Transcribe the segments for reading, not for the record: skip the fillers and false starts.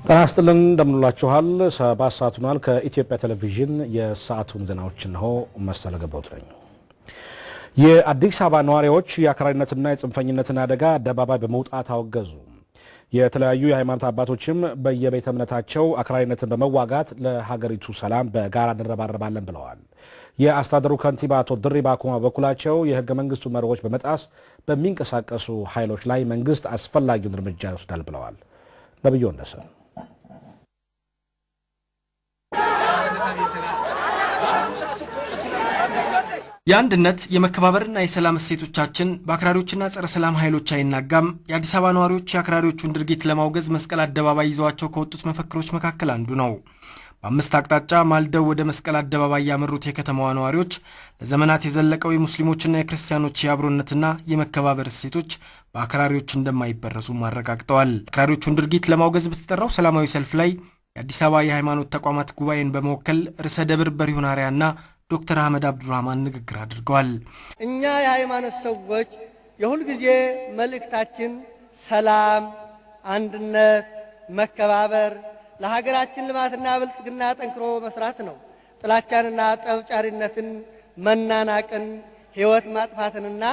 ጤና ይስጥልን፣ እንደምንላችኋል። 7 ሰዓት ሆኗል። ከኢትዮጵያ ቴሌቪዥን የሰዓቱን ዜናዎች እነሆ። መሰለ ገባሁት ነኝ። የአዲስ አበባ ነዋሪዎች የአክራሪነትና የጽንፈኝነትን አደጋ አደባባይ በመውጣት አወገዙ። የተለያዩ የሃይማኖት አባቶችም በየቤተ እምነታቸው አክራሪነትን በመዋጋት ለሀገሪቱ ሰላም በጋራ እንረባረባለን ብለዋል። የአስተዳደሩ ከንቲባ አቶ ድሪባ ኩማ በበኩላቸው የህገ መንግስቱ መርሆች በመጣስ በሚንቀሳቀሱ ኃይሎች ላይ መንግስት አስፈላጊውን እርምጃ ይወስዳል ብለዋል። ነብዩ ወንደሰን። የአንድነት፣ የመከባበርና የሰላም እሴቶቻችን በአክራሪዎችና ጸረ ሰላም ኃይሎች አይናጋም። የአዲስ አበባ ነዋሪዎች የአክራሪዎቹን ድርጊት ለማውገዝ መስቀል አደባባይ ይዘዋቸው ከወጡት መፈክሮች መካከል አንዱ ነው። በአምስት አቅጣጫ ማልደው ወደ መስቀል አደባባይ ያመሩት የከተማዋ ነዋሪዎች ለዘመናት የዘለቀው የሙስሊሞችና የክርስቲያኖች የአብሮነትና የመከባበር እሴቶች በአክራሪዎች እንደማይበረዙም አረጋግጠዋል። አክራሪዎቹን ድርጊት ለማውገዝ በተጠራው ሰላማዊ ሰልፍ ላይ የአዲስ አበባ የሃይማኖት ተቋማት ጉባኤን በመወከል ርዕሰ ደብር በሪሁን አርአያና ዶክተር አህመድ አብዱራህማን ንግግር አድርገዋል። እኛ የሃይማኖት ሰዎች የሁልጊዜ መልእክታችን ሰላም፣ አንድነት፣ መከባበር፣ ለሀገራችን ልማትና ብልጽግና ጠንክሮ መስራት ነው። ጥላቻንና ጠብጫሪነትን፣ መናናቅን፣ ሕይወት ማጥፋትንና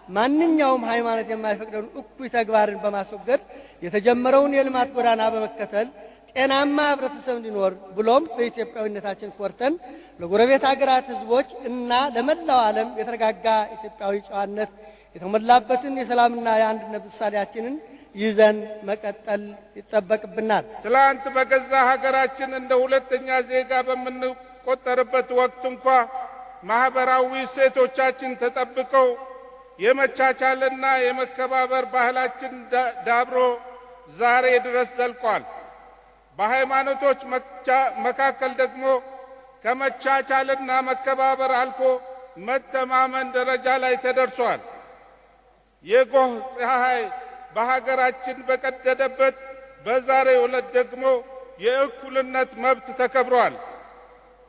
ማንኛውም ሃይማኖት የማይፈቅደውን እኩይ ተግባርን በማስወገድ የተጀመረውን የልማት ጎዳና በመከተል ጤናማ ህብረተሰብ እንዲኖር ብሎም በኢትዮጵያዊነታችን ኮርተን ለጎረቤት ሀገራት ህዝቦች እና ለመላው ዓለም የተረጋጋ ኢትዮጵያዊ ጨዋነት የተሞላበትን የሰላምና የአንድነት ምሳሌያችንን ይዘን መቀጠል ይጠበቅብናል። ትላንት በገዛ ሀገራችን እንደ ሁለተኛ ዜጋ በምንቆጠርበት ወቅት እንኳ ማህበራዊ እሴቶቻችን ተጠብቀው የመቻቻልና የመከባበር ባህላችን ዳብሮ ዛሬ ድረስ ዘልቋል። በሃይማኖቶች መካከል ደግሞ ከመቻቻልና መከባበር አልፎ መተማመን ደረጃ ላይ ተደርሷል። የጎህ ፀሐይ በሀገራችን በቀደደበት በዛሬው ዕለት ደግሞ የእኩልነት መብት ተከብሯል።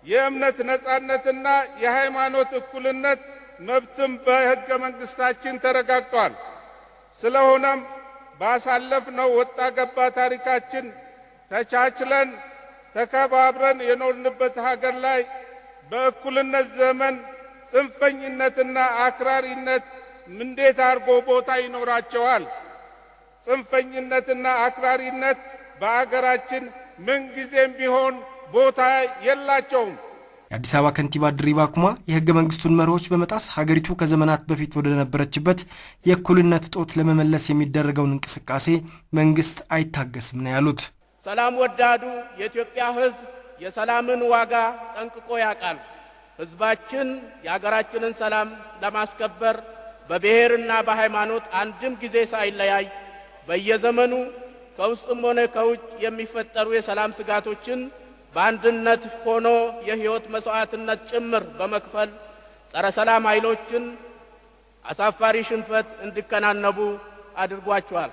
የእምነት ነጻነትና የሃይማኖት እኩልነት መብትም በሕገ መንግስታችን ተረጋግጧል። ስለሆነም ባሳለፍነው ወጣ ገባ ታሪካችን ተቻችለን ተከባብረን የኖርንበት ሀገር ላይ በእኩልነት ዘመን ጽንፈኝነትና አክራሪነት እንዴት አድርጎ ቦታ ይኖራቸዋል? ጽንፈኝነትና አክራሪነት በአገራችን ምንጊዜም ቢሆን ቦታ የላቸውም። የአዲስ አበባ ከንቲባ ድሪባ ኩማ የህገ መንግስቱን መርሆች በመጣስ ሀገሪቱ ከዘመናት በፊት ወደ ነበረችበት የእኩልነት እጦት ለመመለስ የሚደረገውን እንቅስቃሴ መንግስት አይታገስም ነው ያሉት። ሰላም ወዳዱ የኢትዮጵያ ሕዝብ የሰላምን ዋጋ ጠንቅቆ ያውቃል። ሕዝባችን የአገራችንን ሰላም ለማስከበር በብሔርና በሃይማኖት አንድም ጊዜ ሳይለያይ በየዘመኑ ከውስጥም ሆነ ከውጭ የሚፈጠሩ የሰላም ስጋቶችን በአንድነት ሆኖ የሕይወት መስዋዕትነት ጭምር በመክፈል ጸረ ሰላም ኃይሎችን አሳፋሪ ሽንፈት እንዲከናነቡ አድርጓቸዋል።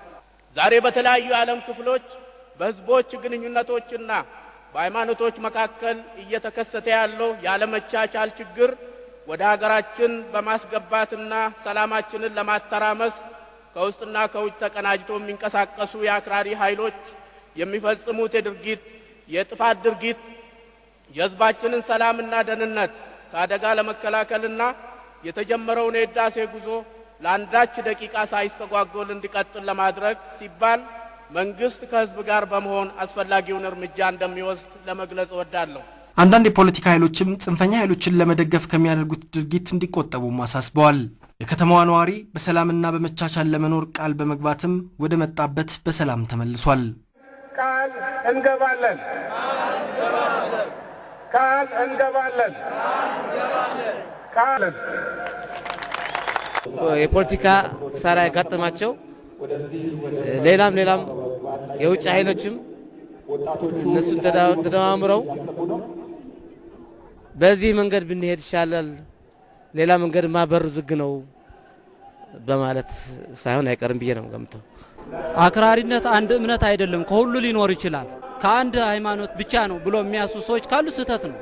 ዛሬ በተለያዩ የዓለም ክፍሎች በሕዝቦች ግንኙነቶችና በሃይማኖቶች መካከል እየተከሰተ ያለው ያለመቻቻል ችግር ወደ ሀገራችን በማስገባትና ሰላማችንን ለማተራመስ ከውስጥና ከውጭ ተቀናጅቶ የሚንቀሳቀሱ የአክራሪ ኃይሎች የሚፈጽሙት የድርጊት የጥፋት ድርጊት የሕዝባችንን ሰላምና ደህንነት ከአደጋ ለመከላከልና የተጀመረውን የህዳሴ ጉዞ ለአንዳች ደቂቃ ሳይስተጓጎል እንዲቀጥል ለማድረግ ሲባል መንግስት ከህዝብ ጋር በመሆን አስፈላጊውን እርምጃ እንደሚወስድ ለመግለጽ እወዳለሁ። አንዳንድ የፖለቲካ ኃይሎችም ጽንፈኛ ኃይሎችን ለመደገፍ ከሚያደርጉት ድርጊት እንዲቆጠቡም አሳስበዋል። የከተማዋ ነዋሪ በሰላምና በመቻቻል ለመኖር ቃል በመግባትም ወደ መጣበት በሰላም ተመልሷል። ቃል እንገባለን፣ ቃል እንገባለን፣ ቃል የፖለቲካ ኪሳራ ያጋጠማቸው ሌላም ሌላም የውጭ ኃይሎችም እነሱን ተደማምረው በዚህ መንገድ ብንሄድ ይሻላል፣ ሌላ መንገድማ በሩ ዝግ ነው በማለት ሳይሆን አይቀርም ብዬ ነው የምገምተው። አክራሪነት አንድ እምነት አይደለም፣ ከሁሉ ሊኖር ይችላል። ከአንድ ሃይማኖት ብቻ ነው ብሎ የሚያስቡ ሰዎች ካሉ ስህተት ነው።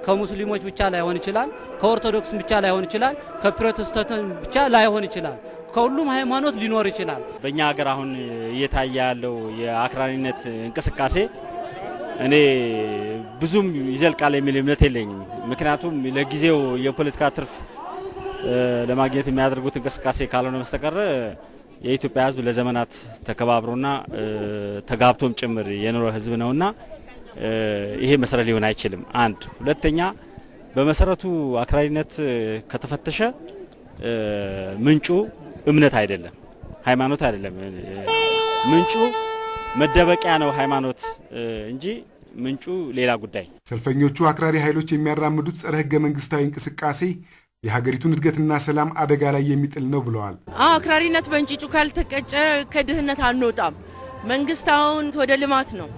ከሙስሊሞች ብቻ ላይሆን ይችላል፣ ከኦርቶዶክስ ብቻ ላይሆን ይችላል፣ ከፕሮቴስታንት ብቻ ላይሆን ይችላል። ከሁሉም ሃይማኖት ሊኖር ይችላል። በእኛ ሀገር አሁን እየታየ ያለው የአክራሪነት እንቅስቃሴ እኔ ብዙም ይዘልቃል የሚል እምነት የለኝም። ምክንያቱም ለጊዜው የፖለቲካ ትርፍ ለማግኘት የሚያደርጉት እንቅስቃሴ ካልሆነ በስተቀር የኢትዮጵያ ሕዝብ ለዘመናት ተከባብሮና ተጋብቶም ጭምር የኖረ ሕዝብ ነውና ይሄ መሰረት ሊሆን አይችልም። አንድ ሁለተኛ፣ በመሰረቱ አክራሪነት ከተፈተሸ ምንጩ እምነት አይደለም፣ ሃይማኖት አይደለም። ምንጩ መደበቂያ ነው ሃይማኖት እንጂ ምንጩ ሌላ ጉዳይ። ሰልፈኞቹ አክራሪ ኃይሎች የሚያራምዱት ጸረ ህገ መንግስታዊ እንቅስቃሴ የሀገሪቱን እድገትና ሰላም አደጋ ላይ የሚጥል ነው ብለዋል። አክራሪነት በእንጭጩ ካልተቀጨ ከድህነት አንወጣም። መንግስት አሁን ወደ ልማት ነው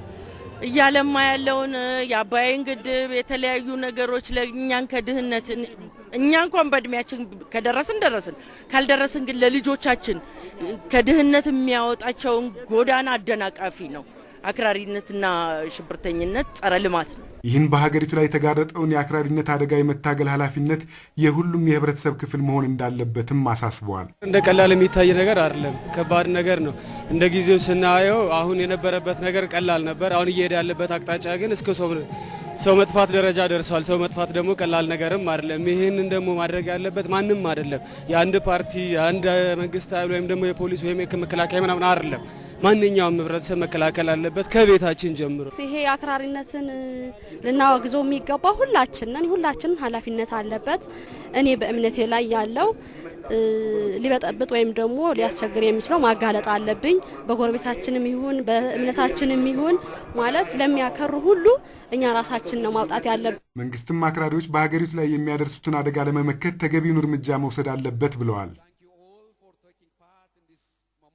እያለማ ያለውን፣ የአባይን ግድብ፣ የተለያዩ ነገሮች ለእኛን ከድህነት፣ እኛ እንኳን በእድሜያችን ከደረስን ደረስን፣ ካልደረስን ግን ለልጆቻችን ከድህነት የሚያወጣቸውን ጎዳና አደናቃፊ ነው። አክራሪነትና ሽብርተኝነት ጸረ ልማት ነው። ይህን በሀገሪቱ ላይ የተጋረጠውን የአክራሪነት አደጋ የመታገል ኃላፊነት የሁሉም የህብረተሰብ ክፍል መሆን እንዳለበትም አሳስበዋል። እንደ ቀላል የሚታይ ነገር አይደለም፣ ከባድ ነገር ነው። እንደ ጊዜው ስናየው አሁን የነበረበት ነገር ቀላል ነበር። አሁን እየሄደ ያለበት አቅጣጫ ግን እስከ ሰው መጥፋት ደረጃ ደርሷል። ሰው መጥፋት ደግሞ ቀላል ነገርም አይደለም። ይህንን ደግሞ ማድረግ ያለበት ማንም አይደለም። የአንድ ፓርቲ፣ የአንድ መንግስት ኃይል ወይም ደግሞ የፖሊስ ወይም የመከላከያ ምናምን አይደለም። ማንኛውም ህብረተሰብ መከላከል አለበት ከቤታችን ጀምሮ። ይሄ አክራሪነትን ልናወግዘው የሚገባ ሁላችን ነን። ሁላችንም ኃላፊነት አለበት። እኔ በእምነቴ ላይ ያለው ሊበጠብጥ ወይም ደግሞ ሊያስቸግር የሚችለው ማጋለጥ አለብኝ። በጎረቤታችንም ይሁን በእምነታችንም ይሁን ማለት ለሚያከሩ ሁሉ እኛ ራሳችን ነው ማውጣት ያለብን። መንግስትም አክራሪዎች በሀገሪቱ ላይ የሚያደርሱትን አደጋ ለመመከት ተገቢውን እርምጃ መውሰድ አለበት ብለዋል።